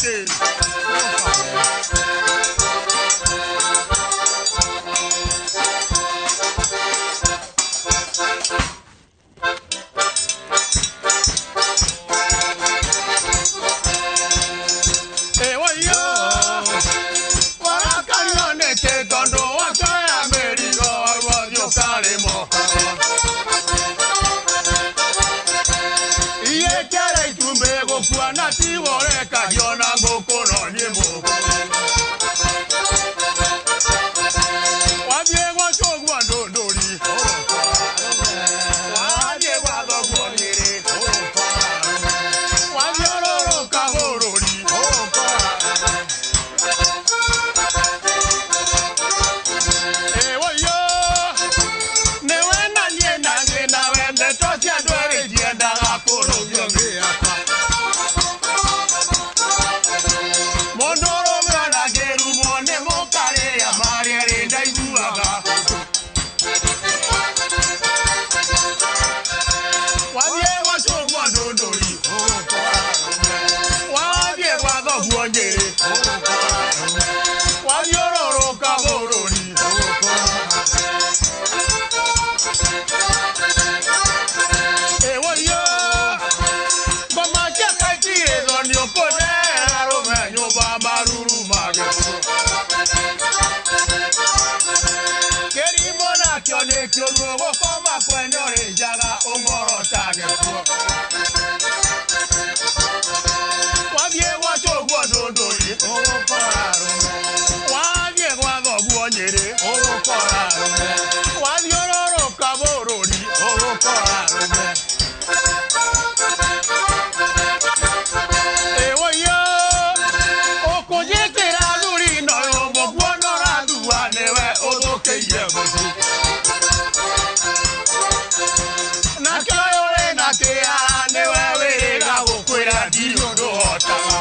Okay. Wathiĩ gwa cũguo Ndũndũri, ũgũkora arũme. Wathiĩ gwa thoguo Nyĩrĩ, ũgũkora arũme. Wathiũrũrũka bũrũri, ũgũkora arũme. Ĩwũiyo, ũkũnjĩtĩra athuri na ũyũ mũkuona ũrathua nĩwe ũthũkĩire mũciĩ. Nake ũyũ wĩna kĩeha nĩwe wĩrĩga gũkwĩra ndirĩ ũndũ hotaga.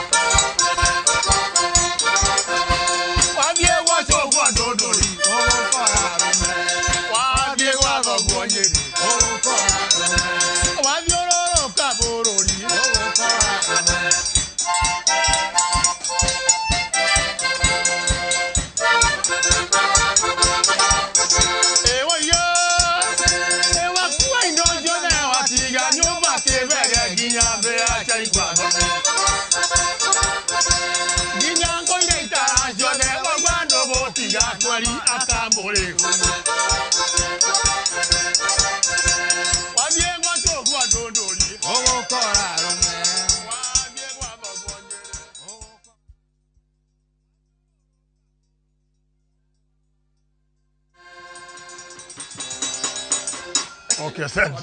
Wathiĩ gwa cũguo Ndũndũri, ũgũkora arũme. Wathiĩ gwa thoguo Nyĩrĩ, ũgũkora arũme. Wathiũrũrũka bũrũri, ũgũkora arũme. Ĩwũiyo, ĩwakua indo ciothe watiga nyũmba kĩbege nginya mbĩa ciaigua thoni. Nginya ngũire itara ciothe waigua ndũgũtiga kweri akamũrĩ. Wathiĩ gwa cũguo Ndũndũri, ũgũkora arũme. Wathiĩ gwa thoguo Nyĩrĩ, ũgũkora. Okay, asante.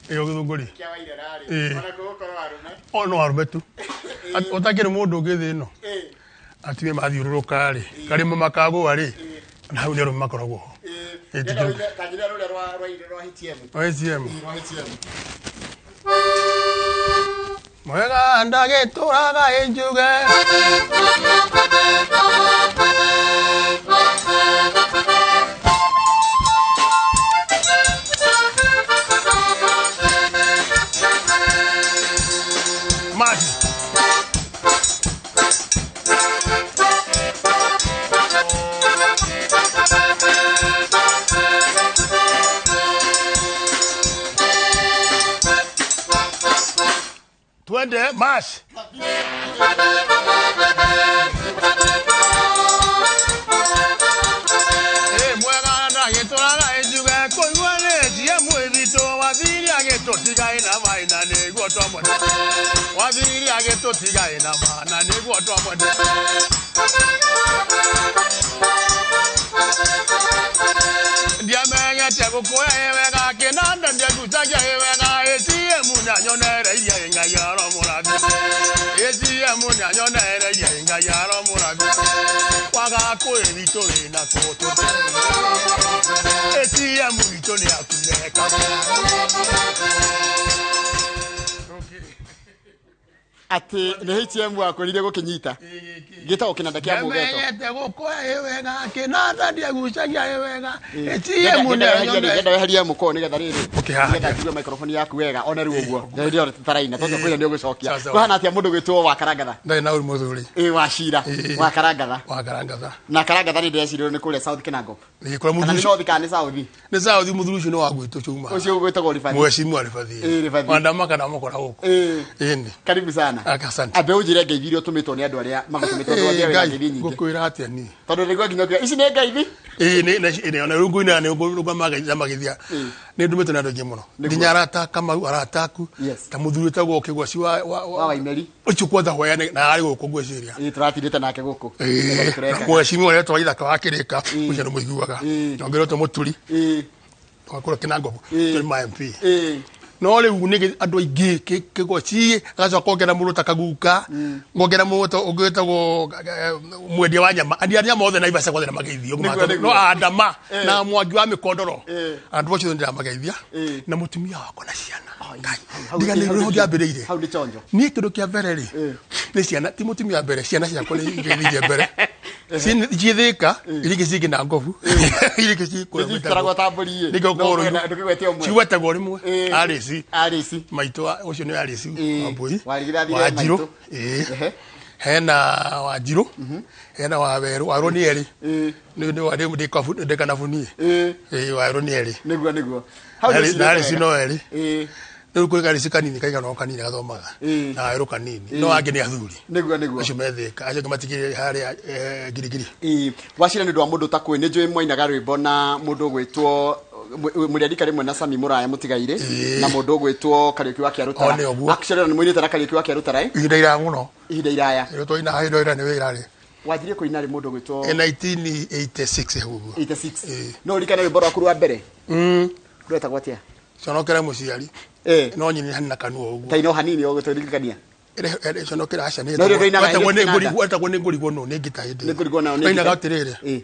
Ĩyo gĩthũngũri. Ĩĩ. O no arũme tu. Ũtakĩrĩ mũndũ ũngĩ thĩ ĩno. Atumia mathiũrũrũka rĩ, karĩma makagũa rĩ, na hau nĩ arũme makoragwo ho. Ĩtĩkĩrwo. ATM. Mwega ndagĩtũraga ĩnjuge. Maji. Twende march. Ĩ mwega ndagĩtũraga ĩnjuge kũigua nĩ GM witũ wathiri agĩtũtiga ĩna maina nĩguo twamwenda. Wathiri agĩtũtiga ĩna mana nĩguo twamwenda. Ndiamenyete gũkũya ĩ wega kĩnanda ndiagucagia ĩ wega ATM nĩanyonereirie ĩ Ngai aromũrathime. ATM nĩanyonereirie ĩ Ngai aromũrathime. Kwaga kwĩ witũ wĩna kũtũ. ATM witũ nĩakuire kabere. Atĩ nĩ HM wakwĩrire gũkĩnyita gĩtagwo kĩnanda kĩa mũgeto. Ndiamenyete gũkũya ĩ wega kĩnanda ndiagucagia ĩ wega ATM nĩanyonereirie. Ngenda weherie mũkoo nĩgetha rĩrĩ Okay, haha. nĩgetha njigue microphone yaku wega one rĩu ũguo hĩndĩ ĩyo tũtaraina tondũ kwĩra nĩ ũgũcokia. Sawa, sawa. Kũhana atĩa mũndũ gwĩtwo wa Karangatha? Ndarĩ na ũru mũthuri. Ĩ wa Cira Ĩ. wa Karangatha. Wa Karangatha. Na Karangatha nĩ ndĩrecirĩrwo nĩ kũrĩa South Kinangop. Nĩ kũrĩa Kana mũthuri nĩ ũcio. North kana nĩ South? Nĩ South mũthuri ũcio nĩ wa gwitũ cuma. Ũcio gwĩtagwo Ribathi. Mheshimiwa Ribathi. Ĩ, Ribathi. Wandama kana mũkora gũkũ. Ĩ. Ĩni. Karibu sana. Asante. Ambe ũnjĩre ngeithi iria ũtũmĩtwo nĩ andũ arĩa magũtũmĩtwo andũ arĩa wĩna Ngai, ngeithi nyingĩ. ngũkwĩra atĩa niĩ? Tondũ nĩguo nginya ũkiuga ici nĩ ngeithi. Ĩĩ nĩ na ĩĩ ona rĩu ngũina nĩ ngũmagĩthia. Nĩ ndũmĩtwo nĩ andũ aingĩ mũno. Nginya arata Kamau arata aku. Yes. Ta mũthuri wĩtagwo Kĩgwaci wa Wa Waimeri. Ũcio kwanza hoya na arĩ gũkũ ngwĩciria. Ĩ tũratindĩte nake gũkũ. Ĩĩ, Tũrekaga. Mheshimiwa ũrĩa wetwo Ithaka wa Kĩrĩka, ũcio nĩ mũiguaga. Ĩĩ. Na ũngĩ ũretwo Mũturi, Ĩ. wa kũrĩa Kĩnangobu, Ĩĩ. tũrĩ ma MP. Ĩ. No rĩu nĩ andũ aingĩ Kĩgwaci, agacoka ongera mũndũ ta Kaguka, ngongera mũndũ ũngĩ wĩtagwo mwendia wa nyama. Endia a nyama othe Naivasha guothe nĩmageithio. Nĩguo, nĩguo. No Andama na Mwangi wa Mĩkondoro, Ĩĩ. andũ acio othe nĩndĩramageithia. Ĩĩ. Na mũtumia wakwa na ciana. Ngai, Hau- ndiganĩirwo hau nĩho nĩ- ndĩambĩrĩire. Hau nĩ chonjo. Niĩ kĩndũ kĩa mbere rĩ, Ĩĩ. nĩ ciana, ti mũtumia wa mbere, ciana ciakwa nĩ ingeithirie mbere. Ciĩ Thĩka, iria ingĩ ciĩ Kĩnangobu, iria ingĩ ciĩ kũrĩa Nĩ citaragwo ta mbũri ĩ. Nĩkĩo No, kũrũ- ndũkĩgwete ũmwe. Cigwetagwo rĩmwe. Ĩĩ. Alice. Alice. Maitũ ũcio nĩ Alice Ĩĩ. Wambui. Warigithathi rĩa Wanjirũ. maitũ. Ĩĩ. Ehe. Hena Wanjirũ, hena Wawerũ, Wawerũ nĩ erĩ. Ĩĩ. Nĩ ndĩ kanabu niĩ. Ĩĩ. Ĩĩ, Wawerũ nĩ erĩ. Nĩguo nĩguo. Hau nĩ Na Alice wega. no erĩ. Ĩĩ. Rĩu kwĩ Alice kanini kaigana o kanini gathomaga. Ĩĩ. Na Wawerũ kanini. No angĩ nĩ athuri. Nĩguo nĩguo. Acio me Thĩka, acio angĩ matigire harĩa Ngirigiri. Ĩĩ. Wacira nĩ ũndũ wa mũndũ ũtakũĩ nĩ njũĩ mwainaga rwĩmbo na mũndũ ũgwĩtwo Mũrĩandika rĩmwe na Sami Mũraya Mũtigairĩ Ĩĩ. na mũndũ ũgwĩtwo Kariũki wa O Kĩarũtara. nĩ ũguo. Actually, nĩ mũinĩte na Kariũki wa Kĩarũtara, eh? Ihinda iraya mũno. Ihinda iraya. Rĩo twaina hĩndĩ ĩra nĩ wĩra rĩ. Wanjirie kũina rĩ, mũndũ ũgwĩtwo? 1986 hau ũguo. 86. Ĩĩ. No ũririkane rwĩmbo rwaku rwa mbere? Rwetagwo atĩa? Conokere mũciari. No nyini hani na kanua ũguo. Ta ino hanini o gũtũririkania. Conokera aca nĩ No rĩo ndũinaga wetagwo nĩ kĩnanda. ngũrigwo, wetagwo nĩ ngũrigwo no nĩ ngita hĩndĩ. Nĩ ngũrigwo nayo nĩ Twainaga ngita. atĩrĩrĩ. Ĩĩ.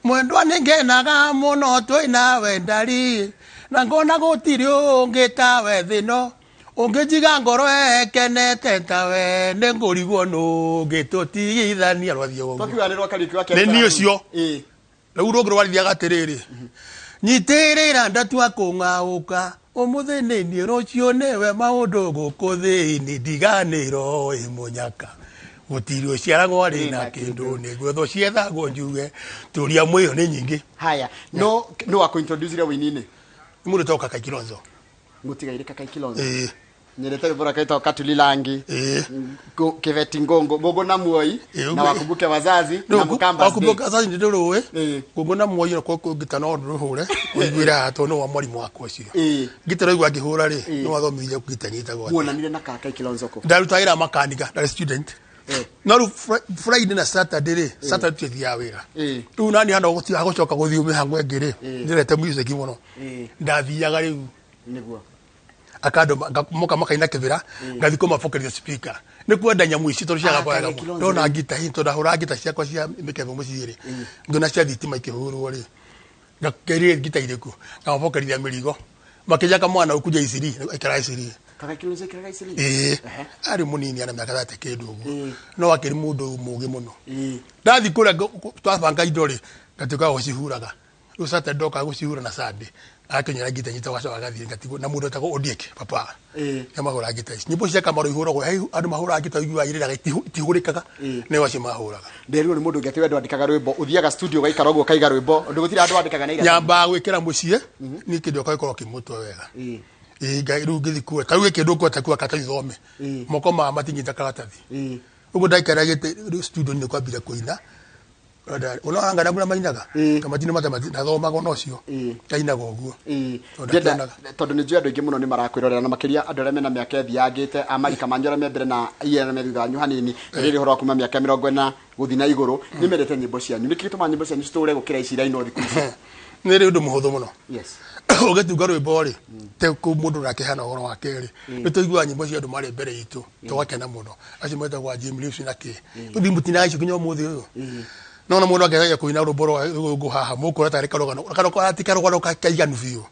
Mwendwa nĩ ngenaga mũno twĩna wendari na ngona gũtirĩ ũngĩ tawe thĩ ĩno ũngĩnjiga ngoro ĩkenete tawe nĩ ngũrigwo nũngĩ tũtigithania rwathiĩ ũguo. Twakiuga nĩ rwa Kariũki wa Nĩ Kĩarũtara. niĩ ũcio. Ĩĩ. Rĩu rũngĩ rwarithiaga atĩrĩrĩ, nyitĩrĩra ndatua kũng'aũka ũmũthĩ nĩ niĩ rũciũ nĩwe maũndũ gũkũ thĩ-inĩ ndiganĩro ĩ mũnyaka gũtirĩ ũciaragwo arĩ na kĩndũ nĩguo thũ ciethagwo njuge tũria mwĩyo nĩ nyingĩ. Haya, no wa kũintroduce wĩini-inĩ? Nĩ mũndũ toka Kaikilonzo. Mũtigairĩ Kakai Kilonzo. Ĩĩ. Nyendete rwĩmbo rwake rwĩtagwo Katulilangi. Ĩĩ. Kĩveti Ngongo, Ngongo na Muoi. Ĩĩ, na Wakumbuke Wazazi na Mukambas Day. Wakumbuka Wazazi nĩ ndũrũĩ. Ĩĩ. Ngongo na Muoi no ngita no ndũhũre ũiguĩre haha tondũ nĩ wa mwarimũ wakwa ũcio. Ĩĩ. Ngita rĩu angĩhũra rĩ Ĩĩ. nĩ wathomithirie ngita nyitagwo atĩa. Muonanire na Kakai Kilonzo kũ? Ndaruta wĩra makanika, ndarĩ student. Eh. No rĩu Friday na Saturday rĩ, Saturday tũthiaga wĩra. Ĩĩ. Rĩu nani hana gũcoka gũthiĩ mĩhango ĩngĩ rĩ, Ĩĩ. ndĩrete music mũno. Ĩĩ. Ndathiaga rĩu Nĩguo. akandũ moka makaina kĩbĩra ngathi kũmabokeria speaker nĩ kwenda nyamũ ici tondũ Ah, ciagamba wega Kariũki mũno. Kilonzo Ndona rĩ. ngita hihi tondũ ndahũraga ngita ciakwa cia mĩkebe mũciĩ rĩ, ngĩona cia thitima ikĩhũrwo rĩ, ngakeria ngita irĩkũ ngamabokerithia mĩrigo makĩnjaka mwana ũkuja iciri aikara iciri. Kakai Kilonzo aikaraga Isili? Ĩĩ. Ehe. Arĩ mũnini ana mĩaka 30 kĩndũ ũguo. Ĩĩ. No akĩrĩ mũndũ mũũgĩ mũno. Ĩĩ. Ndathi kũrĩa twabanga indo rĩ, ngatuĩka wa gũcihuraga. Rĩu Saturday ndoka gũcihura na Sunday agakĩnyora ngita nyita gacoka agathiĩ ngatigwo na mũndũ etagwo Ondiek papa. Ĩĩ. Nĩ mahũraga ngita ici. Nyĩmbo cia Kamaru ihũragwo he andũ mahũraga ngita ũiguaga irĩraga itihũrĩkaga. Ĩĩ. Nĩo acio mahũraga. Nderirwo nĩ mũndũ ũngĩ atĩ we ndwandĩkaga rwĩmbo, ũthiaga studio ũgaikara ũguo ũkaiga rwĩmbo, ũndũ gũtirĩ andũ wandĩkaga na iratathi. Nyambaga gwĩkĩra mũciĩ niĩ kĩndũ gĩakwa gĩkorwo kĩ mũtwe wega. Ĩĩ. Ĩĩ ngai rĩu ngĩthiĩ kuoya ta rĩu gĩkĩ ndũkũhota kuoya karatathi thome. Ĩĩ. Moko maya matinyita karatathi. Ĩĩ. Ũguo ndaikara gĩtĩ rĩu studio nĩ kwambire kũina. Unaona ngana mainaga Ĩĩ. kamatino matamati nathomaga ona ũcio. Ĩĩ. Ndainaga ũguo. Ĩĩ. Tondũ Ngĩenda ndakĩonaga. tondũ nĩ njũĩ andũ aingĩ mũno nĩ marakwĩrorera na makĩria andũ arĩa mena mĩaka ĩthiangĩte a marika manyu arĩa me mbere na iria arĩa me thutha wanyu hanini na rĩrĩ ũhoro wa kuma mĩaka 40 gũthiĩ na igũrũ nĩ mendete nyĩmbo cianyu. Nĩkĩ gĩtũmaga nyĩmbo cianyu citũre gũkĩra ici irainwo thikũ ici? Nĩ rĩ ũndũ mũhũthũ mũno. Yes. Ũgĩtunga rwĩmbo rĩ te kũ mũndũ ũrakĩhana ũhoro wake rĩ nĩ tũiguaga nyĩmbo cia andũ marĩ mbere itũ tũgakena mũno acio metagwo Jim Reeves na kĩ ũthiĩ mũtinaga icio nginya ũmũthĩ ũyũ no na mũndũ angĩgeria kũina rwĩmbo rwa rũngũ haha mũkũra tarĩ karũgano karũgano ti karũgano kaiganu biũ.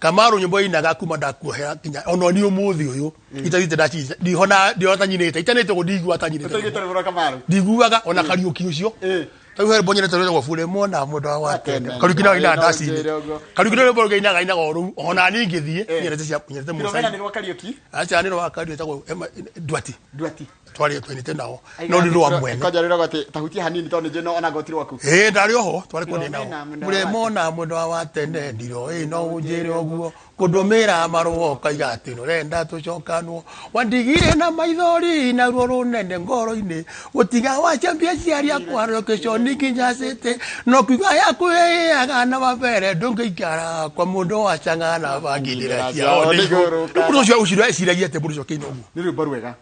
Kamaru nyĩmbo inaga kuma ndakuohera nginya ona niĩ ũmũthĩ ũyũ itathiĩte ndacica ndihona ndihona nyinĩte itanĩte ũguo ndiguaga ta nyinĩte. Tũiguĩte rwĩmbo rwa Kamaru? Ndiguaga ona Kariũki ũcio. Ĩĩ. Rĩu he rwĩmbo nyendete rwĩtagwo Bure Mwana Mũndũ wa Watene. Watene. Kariũki nawe inaga No ndacinĩ. njĩre ũguo. Kariũki nĩ rwĩmbo rũngĩ inaga inaga o rũu ona niĩ ingĩthiĩ nyendete cia nyendete Philomena Mũcai. nĩ rwa Kariũki? Aca nĩ rwa Kariũki etagwo Emma Duati. Duati. Twarĩ twainĩte nao no nĩ rwa mwene. Kwanja rwĩragwo atĩ tahutia hanini tondũ nĩ njũĩ no ona ngoti rwaku. Ĩĩ ndarĩ oho twarĩ kũndĩ nao. Philomena Mũndũ wa Bure Mwana Mũndũ wa Watene ndiroĩ no ũnjĩre ũguo kũndũmĩra marũa ũkaiga atĩ nũrenda tũcokanwo wandigire na maithori na ruo rũnene ngoro-inĩ gũtiga wacambia aciari akwa rokĩconi nginya cĩtĩ no kuiga yaku ĩaga na mabere ndũngĩikara kwa mũndũ wacang'a na bangindĩra ciao nĩ igũrũ. Mũndũ ũcio ũcio eciragia atĩ mũndũ ũcio akĩina ũguo. Nĩ rwĩmbo rwega.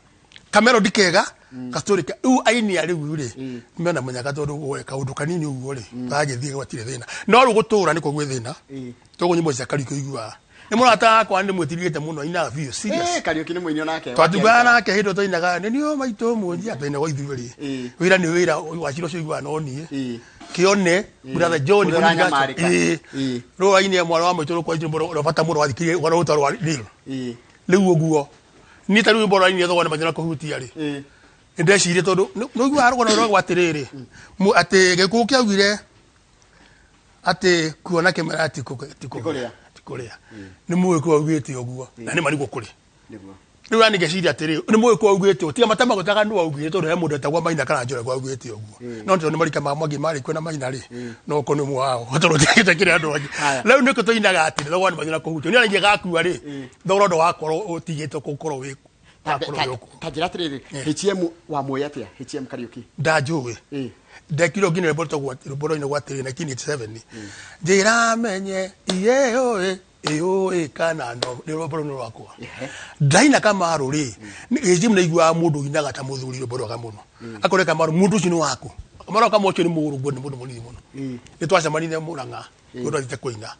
Kamelodi kega kastori ka rĩu aini a rĩu rĩ mena mũnyaka tondũ woe kaũndũ kanini ũguo rĩ gagĩthiĩ gwatirĩ thĩna no rĩu gũtũra nĩkuo gwĩ thĩna. Toguo nyĩmbo cia Kariũki ũiguaga nĩ mũrata wakwa nĩ mwĩtirigĩte mũno ainaga biũ serious. Ĩĩ, Kariũki nĩ mũini onake. Twatugaga nake hĩndĩ ĩyo twainaga nĩ niĩ maitũ mũnjia twainaga ithuĩ rĩ. Wĩra nĩ wĩra wacira ũcio ũiguaga no niĩ. Kĩone brother John Ũrĩa ũranyamarĩka. Ĩĩ. Rũa aini mwana wa maitũ rũkwa rwa bata mũno wathikĩrĩria rũgano rũta rwa real. Rĩu ũguo niĩ ta rĩu rwĩmbo rwa aini thogora nĩ mathĩna kũhutia rĩ nĩ ndecirie tondũ nĩ ũiguaga rũgano rwagwo atĩrĩrĩ atĩ gĩkũyũ kĩaugire atĩ kuona kĩmera ti kũrĩa. Ti kũrĩa nĩ mũgĩkũyũ augĩte ũguo na nĩ marigwo kũrĩ. Nĩguo. Rĩu yani ngeciria atĩrĩ nĩ mũgĩkũyũ augĩte ũguo tiga matamagũtaga nũ augire tondũ he mũndũ etagwo Maina kana Njoroge augĩte ũguo no tondũ nĩ marika ma Mwangi marĩ kuo na Maina rĩ no ũkorwo nĩ ũmwe wao tondũ gũtiagĩte kĩrĩ andũ angĩ. Haya. Rĩu nĩkĩo tũinaga atĩ thogora nĩ mathĩna kũhutio nĩ arĩa gakua rĩ thogora ndũgakorwo ũtigĩte gũkorwo wĩ Akorwo wĩ ũkũ. Ta njĩra atĩrĩrĩ, HM wamũĩ atĩa HM Kariuki? Ndanjũĩ. Ndekire nginya rwĩmbo rwĩtagwo rwĩmbo rwainagwo gwa atĩrĩrĩ 1987, njĩra menye iyeũĩ ĩũĩ kana no, nĩ rwĩmbo rũu nĩ rwakwa. Ndaina Kamaru rĩ, HM nĩaiguaga mũndũ ũinaga ta mũthuri rwĩmbo rwega mũno, akore Kamaru mũndũ ũcio nĩ waku. Kamaru kama ũcio nĩ mũrũguo, nĩ mũndũ mũnini mũno. Nĩ twacemanirie Mũrang'a mũndũ athiĩte kũina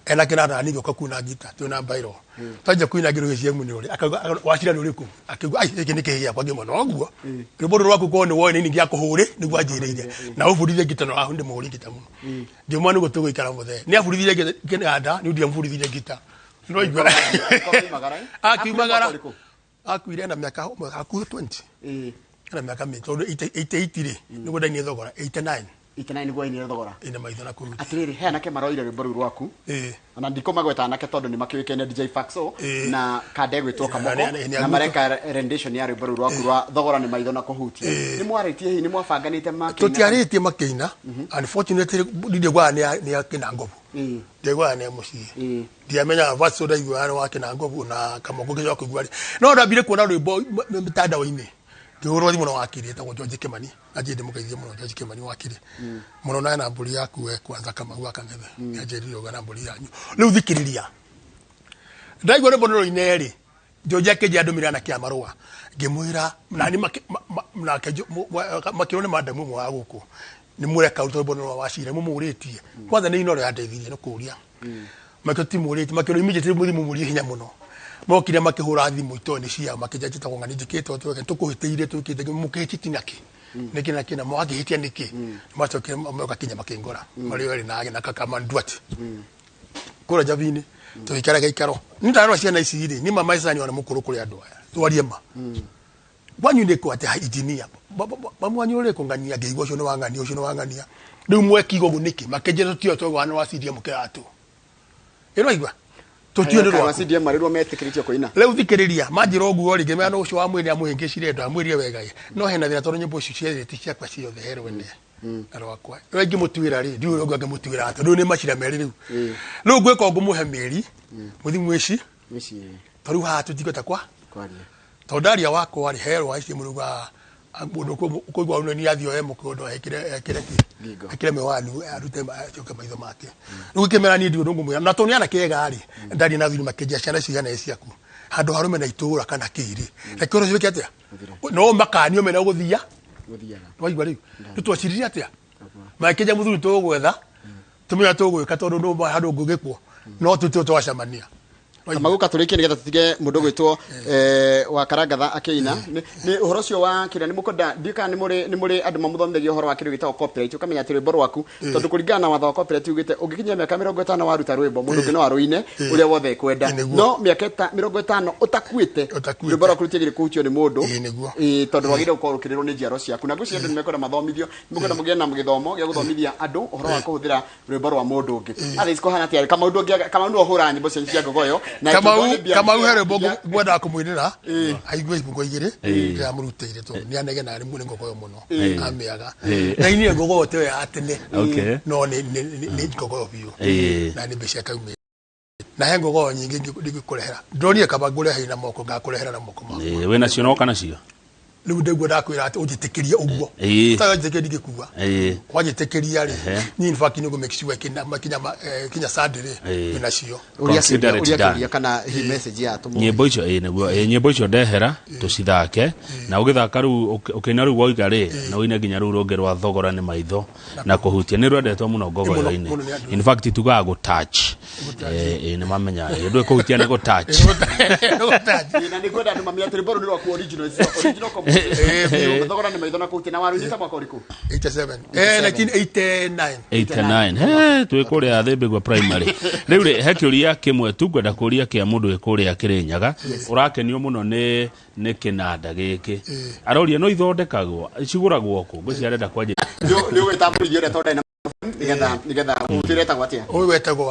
ena kĩnanda, niĩ ngĩũka kuina ngita twĩna mbairo, twanjia kuina ngĩrwo HM nĩ ũrĩ akauga wacira nĩ ũrĩkũ, akĩuga ai gĩkĩ nĩ kĩĩ gĩakwa, ngĩmwe noguo rwĩmbo rũrũ rwaku korwo nĩ woĩ nĩ ingĩakũhũrĩ nĩguo anjĩrĩire na ũbundithie ngita, no ndĩ mũhũri ngita mũno, ngĩmwa nĩguo tũgũikara mũthee nĩ abundithirie kĩnanda, nĩ ndiamũbundithirie ngita no igua. Akiumagara, eh? Akiumagara. Akuire mwaka ũrĩkũ? Akuire na mĩaka hakuhĩ 20. Ena mĩaka mĩingĩ tondũ 88 rĩ nĩguo ndainire thogora, 89. 89 nĩguo ainire thogora. Ina maitho na kũruta. Atĩrĩrĩ, he anake maroire rwĩmbo rũu rwaku. Ona ndikũmagweta anake tondũ nĩ makĩũĩkaine, DJ Faxo na kanda ĩgwĩtwo Kamoko, na mareka rendition ya rwĩmbo rũu rwaku rwa thogora nĩ maitho na kũhutia. Nĩ mwarĩtie hihi nĩ mwabanganĩte makĩina? Tũtiarĩtie makĩina, unfortunately ndingĩgwaga nĩ ya kĩnangobu. Ndingĩgwaga nĩ ya mũciĩ. Ndiamenyaga Faxo, ndaiguaga nĩ wa kĩnangobu na Kamoko, ngĩcoka kũigua rĩ no ndambire kuona rwĩmbo mĩtandao-inĩ, ngĩhũrwo thimũ na wakiri etagwo George Kimani, na njĩĩ ndĩmũgeithie mũno George Kimani, wakiri mũno, na ena mbũri yaku we kwanza Kamau wa Kang'ethe, nĩanjĩrire ũguo na mbũri yanyu. Rĩu thikĩrĩria, ndaigua rwĩmbo nĩ rũine rĩ, George akĩnjĩra ndũmĩre anake a marũa, ngĩmwĩra nani nake makĩrwo nĩ madamu ũmwe wa gũkũ nĩ mũreka rwĩmbo nĩ rwa wacira mũmũrĩtie kwanza nĩ inoro yandeithirie nĩ kũria makĩo timũrĩtie, makĩrwo immediately mũthiĩ mũmũrie hinya mũno. Mokire makĩhũra thimũ itoĩ nĩ ciao, makĩnjĩra njĩtagwo ng'ani, njĩkĩte ũũ, tũkũhĩtĩirie twĩkĩte mũkĩhĩtie nakĩ nĩkĩ na kĩna mwakĩhĩtia nĩkĩ. Macokire moka kinya makĩngora marĩ erĩ na kaka Manduati kũrĩa Njabi-inĩ tũgĩikara gĩikaro. Nĩ ndarora ciana ici rĩ, nĩ mama Isani ona mũkũrũ kũrĩ andũ aya, twarie ma kwanyu nĩ kũ atĩ engineer mamwanyu ũrĩkũ ng'ania, ngĩigua ũcio nĩ wa ng'ania, ũcio nĩ wa ng'ania, rĩu mwekiga ũguo nĩkĩ? Makĩnjĩra tũtiũĩ twagwa nĩ wa CDM kĩratũ ĩraigua tũtiũĩ nĩ Kana rwaku. CDM marĩrwo metĩkĩrĩtio kũina? Rĩu thikĩrĩria, manjĩra ũguo rĩ, ngĩmera no ũcio wa mwĩrĩ amũhĩngĩcire ndamwĩrire wega ĩ, no hena thĩna tondũ nyĩmbo icio cierĩ ti ciakwa ciothe, he rwene na rwakwa. Rĩu ingĩmũtuĩra rĩ, ndiũĩ ũguo angĩmũtuĩra atĩa, rĩu nĩ macira merĩ. Rĩu rĩu ngwĩka ũguo, mũhe mĩeri mũthi mwĩci Mĩciĩ. Tondũ rĩu haha tũtingĩhota kwa Kwaria. Tondũ ndaria wakwa rĩ, he rwa ici mũruga mũndũ kũigua ũndũ nĩ athiĩ oe mũkũndũ ekĩre kĩ Ngingo. Ekĩre mĩwani arute acoke maitho make. Rĩu ngĩkĩmera niĩ ndirĩ ũndũ ngũmwĩra, na tondũ nĩ anake ega rĩ, ndaria na athuri makĩnjĩra ciana cigana ĩ ciaku handũ harũme na itũra kana kĩrĩ, reke ũndũ ũcio wĩke atĩa, no makanio mena gũthia. Gũthiaga. Waigua rĩu nĩtwaciririe atĩa, makĩnja mũthuri tũgwetha tũmenya tũgwĩka tondũ no handũ ngũgĩkwo no tũtio twacemania. Maguka tũrĩkie nĩgetha tũtige mũndũ gwĩtwo wa karangatha akĩina. Nĩ ũhoro ũcio wa kĩrĩa nĩ mũkwenda, ndiũĩ kana nĩ mũrĩ andũ mamũthomithagia ũhoro wa kĩndũ gĩtagwo copyright, ũkamenya atĩ rwĩmbo rwaku, tondũ kũringana na watho wa copyright ugĩte ũngĩkinyia mĩaka 50 waruta rwĩmbo, mũndũ ũngĩ no arũine ũrĩa wothe ekwenda. Nĩguo. No mĩaka 50 ũtakuĩte, Ũtakuĩte. rwĩmbo rwaku rũtiagĩrĩire kũhutio nĩ mũndũ. Nĩguo. Tondũ rwagĩrĩire gũkorwo rũkĩrĩrwo nĩ njiaro ciaku, na ngwĩciria andũ nĩ mekwenda mathomithio, nĩ mekwenda mũgĩe na gĩthomo gĩa gũthomithia andũ ũhoro wa kũhũthĩra rwĩmbo rwa mũndũ ũngĩ. Atha ici kũhana atĩa Kamau? Ndũngĩaga Kamau nĩwe ũhũraga nyĩmbo cianyu cia ngogoyo na Kamau tondũ nĩ mbia- Kamau he rwĩmbo ngwendaga kũmũinĩra aigue ibungo igĩrĩ ndĩramũrutĩire tondũ nĩ anegenaga nĩ nĩ ngogoyo mũno amĩaga ndainire ngogoyo te ya tene. No nĩ ngogoyo biũ na nĩ mbeca kaumĩte na he ngogoyo nyingĩ ingĩkũrehera, ndonire kaba ngũreheire na moko, ngakũrehera na moko makwa. Wĩ nacio noka nacio. Rĩu ndĩguo ndakwĩra atĩ ũnjĩtĩkĩrie ũguo. Ũtarĩ wanjĩtĩkĩria ndingĩkua. Wanjĩtĩkĩria rĩ, niĩ in fact nĩ ngũ make sure kinya Sunday rĩ wĩnacio. Ũria Consider kĩũria it ũria done. kĩũria kana hi message ya tũmũ. Nyĩmbo icio nĩguo nyĩmbo icio ndehera tũcithake na ũgĩthaka rĩu ũkĩina rĩu woiga rĩ na ũine nginya rĩu rũngĩ rwa thogora nĩ maitho na kũhutia nĩ rwendetwo mũno ngogoyo-inĩ. Mũno nĩ andũ. In fact tugaga gũ touch, nĩ mamenya ndũĩ kũhutia nĩ gũ touch. Na nĩ ngwenda andũ mamenya atĩ rwĩmbo rũu nĩ rwaku original, it's original composition. Thogora nĩ maitho na kũhutia, na warũinĩte mwaka ũrĩkũ? 87, 1989. 89 he twĩ kũrĩa Thĩmbĩgua primary. Rĩu rĩ he kĩũria kĩmwe tu ngwenda kũria kĩa mũndũ wĩ kũrĩa Kĩrĩnyaga ũrakenio mũno nĩ kĩnanda gĩkĩ, aroria no ithondekagwo, cigũragwo kũ, ngwĩciria arenda kwanjia. Nĩ ũgwĩtambũrithia ũrĩa tondũ ndarĩ na nĩgetha ũtwĩre etagwo atĩa. Ũyũ wetagwo wa